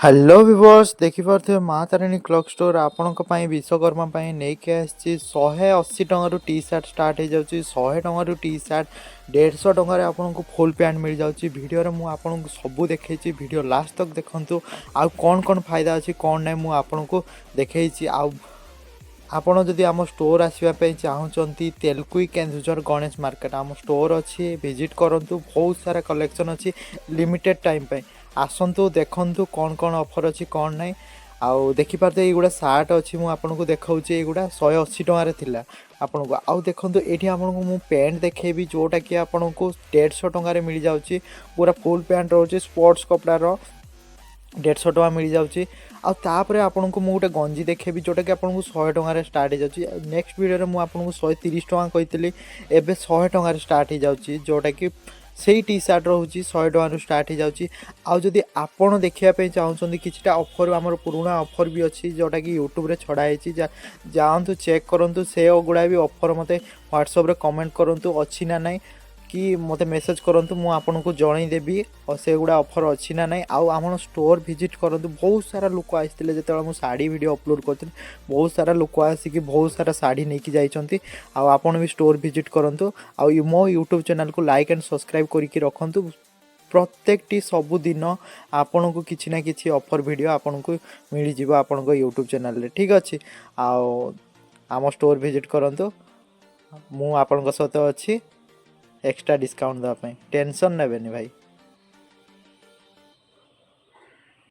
Hello viewers, ଦେଖିପାରୁଥିବେ ମା Tarini cloth store ଆପଣଙ୍କ ପାଇଁ ବିଶ୍ୱକର୍ମା ପାଇଁ ନେଇକି ଆସିଛି। 180 ଟଙ୍କାରୁ ଟି ସାର୍ଟ ଷ୍ଟାର୍ଟ ହେଇଯାଉଛି। 100 ଟଙ୍କାରୁ ଟି ସାର୍ଟ, 150 ଟଙ୍କାରେ ଆପଣଙ୍କୁ ଫୁଲ୍ ପ୍ୟାଣ୍ଟ ମିଳିଯାଉଛି। ଭିଡ଼ିଓରେ ମୁଁ ଆପଣଙ୍କୁ ସବୁ ଦେଖେଇଛି। ଭିଡ଼ିଓ ଲାଷ୍ଟ ତକ୍ ଦେଖନ୍ତୁ। ଆଉ କ'ଣ କ'ଣ ଫାଇଦା ଅଛି, କ'ଣ ନାହିଁ, ମୁଁ ଆପଣଙ୍କୁ ଦେଖେଇଛି। ଆଉ ଆପଣ ଯଦି ଆମ ଷ୍ଟୋର୍ ଆସିବା ପାଇଁ ଚାହୁଁଛନ୍ତି, ତେଲକୁଇ, କେନ୍ଦୁଝର ଗଣେଶ ମାର୍କେଟ ଆମ ଷ୍ଟୋର୍ ଅଛି। ଭିଜିଟ୍ କରନ୍ତୁ, ବହୁତ ସାରା କଲେକ୍ସନ୍ ଅଛି। ଲିମିଟେଡ଼୍ ଟାଇମ୍ ପାଇଁ ଆସନ୍ତୁ, ଦେଖନ୍ତୁ କ'ଣ କ'ଣ ଅଫର୍ ଅଛି, କ'ଣ ନାହିଁ। ଆଉ ଦେଖିପାରୁଥିବେ, ଏଇଗୁଡ଼ା ସାର୍ଟ ଅଛି, ମୁଁ ଆପଣଙ୍କୁ ଦେଖାଉଛି। ଏଇଗୁଡ଼ା 180 ଟଙ୍କାରେ ଥିଲା ଆପଣଙ୍କୁ। ଆଉ ଦେଖନ୍ତୁ, ଏଇଠି ଆପଣଙ୍କୁ ମୁଁ ପ୍ୟାଣ୍ଟ ଦେଖେଇବି, ଯେଉଁଟାକି ଆପଣଙ୍କୁ 150 ଟଙ୍କାରେ ମିଳିଯାଉଛି। ପୁରା ଫୁଲ୍ ପ୍ୟାଣ୍ଟ ରହୁଛି, ସ୍ପୋର୍ଟସ୍ କପଡ଼ାର, 150 ଟଙ୍କା ମିଳିଯାଉଛି। ଆଉ ତାପରେ ଆପଣଙ୍କୁ ମୁଁ ଗୋଟେ ଗଞ୍ଜି ଦେଖେଇବି, ଯେଉଁଟାକି ଆପଣଙ୍କୁ 100 ଟଙ୍କାରେ ଷ୍ଟାର୍ଟ ହେଇଯାଉଛି। ନେକ୍ସଟ ଭିଡ଼ିଓରେ ମୁଁ ଆପଣଙ୍କୁ 130 ଟଙ୍କା କହିଥିଲି, ଏବେ 100 ଟଙ୍କାରେ ଷ୍ଟାର୍ଟ ହେଇଯାଉଛି, ଯେଉଁଟାକି ସେଇ ଟି ସାର୍ଟ ରହୁଛି, 100 ଟଙ୍କାରୁ ଷ୍ଟାର୍ଟ ହେଇଯାଉଛି। ଆଉ ଯଦି ଆପଣ ଦେଖିବା ପାଇଁ ଚାହୁଁଛନ୍ତି କିଛିଟା ଅଫର୍, ଆମର ପୁରୁଣା ଅଫର୍ ବି ଅଛି, ଯେଉଁଟାକି ୟୁଟ୍ୟୁବରେ ଛଡ଼ା ହେଇଛି। ଯାଆନ୍ତୁ, ଚେକ୍ କରନ୍ତୁ ସେଗୁଡ଼ା ବି ଅଫର୍। ମୋତେ ହ୍ୱାଟ୍ସଆପ୍ରେ କମେଣ୍ଟ କରନ୍ତୁ ଅଛି ନା ନାହିଁ, କି ମୋତେ ମେସେଜ୍ କରନ୍ତୁ, ମୁଁ ଆପଣଙ୍କୁ ଜଣେଇଦେବି ଆଉ ସେଗୁଡ଼ା ଅଫର୍ ଅଛି ନା ନାହିଁ। ଆଉ ଆମ ଷ୍ଟୋର୍ ଭିଜିଟ୍ କରନ୍ତୁ। ବହୁତ ସାରା ଲୋକ ଆସିଥିଲେ ଯେତେବେଳେ ମୁଁ ଶାଢ଼ୀ ଭିଡ଼ିଓ ଅପଲୋଡ଼ କରିଥିଲି। ବହୁତ ସାରା ଲୋକ ଆସିକି ବହୁତ ସାରା ଶାଢ଼ୀ ନେଇକି ଯାଇଛନ୍ତି। ଆଉ ଆପଣ ବି ଷ୍ଟୋର୍ ଭିଜିଟ୍ କରନ୍ତୁ। ଆଉ ମୋ ୟୁଟ୍ୟୁବ୍ ଚ୍ୟାନେଲ୍କୁ ଲାଇକ୍ ଆଣ୍ଡ ସବସ୍କ୍ରାଇବ୍ କରିକି ରଖନ୍ତୁ। ପ୍ରତ୍ୟେକଟି ସବୁଦିନ ଆପଣଙ୍କୁ କିଛି ନା କିଛି ଅଫର୍ ଭିଡ଼ିଓ ଆପଣଙ୍କୁ ମିଳିଯିବ ଆପଣଙ୍କ ୟୁଟ୍ୟୁବ୍ ଚ୍ୟାନେଲ୍ରେ। ଠିକ୍ ଅଛି, ଆଉ ଆମ ଷ୍ଟୋର୍ ଭିଜିଟ୍ କରନ୍ତୁ। ମୁଁ ଆପଣଙ୍କ ସହିତ ଅଛି ଏକ୍ସଟ୍ରା ଡିସକାଉଣ୍ଟ ଦେବା ପାଇଁ। ଟେନସନ୍ ନେବେନି ଭାଇ।